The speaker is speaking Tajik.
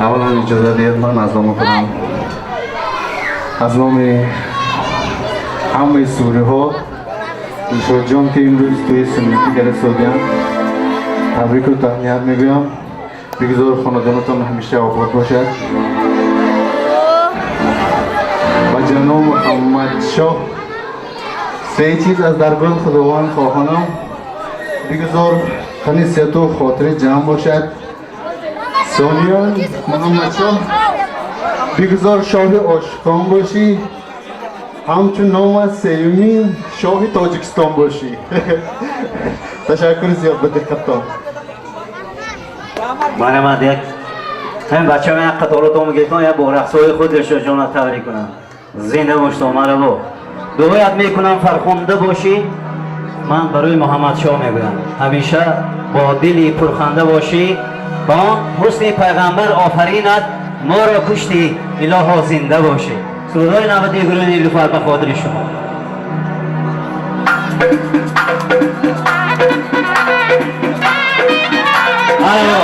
Аввалан иҷоза диҳед, ман аз номи худам, аз номи ҳамаи суриҳо, Дилшодҷон, ки имрӯз тӯи суннатӣ карда содиям, табрику таҳният мегӯям. Бигзор хонадонатон ҳамеша обод бошад. Ва ҷаноб Муҳаммадшоҳ, се чиз аз даргоҳи Худованд хоҳонам: бигзор тани сиҳату хотири ҷамъ бошад. Сониян, Муҳаммадшоҳ, бигзор шоҳи ошиқон бошӣ, ҳамчун номат сеюмин шоҳи Тоҷикистон бошӣ. Ташаккури зиёд ба диққаттон. Марҳамат, як ҳамин бачаҳо як қаторотон гирифтон, як бо рақсҳои худ Дилшодҷонро табрик кунам. Зинда боштон, марҳабо. Дуоят мекунам, фархунда бошӣ. Ман барои Муҳаммадшоҳ мегӯям, ҳамеша бо дили пурханда бошӣ. Ба он ҳусни пайғамбар офаринат, моро куштӣ, илоҳо, зинда бошӣ. Сурудҳои навбатии гурӯҳи Нилуфар ба хотири шумо. Марҳабо.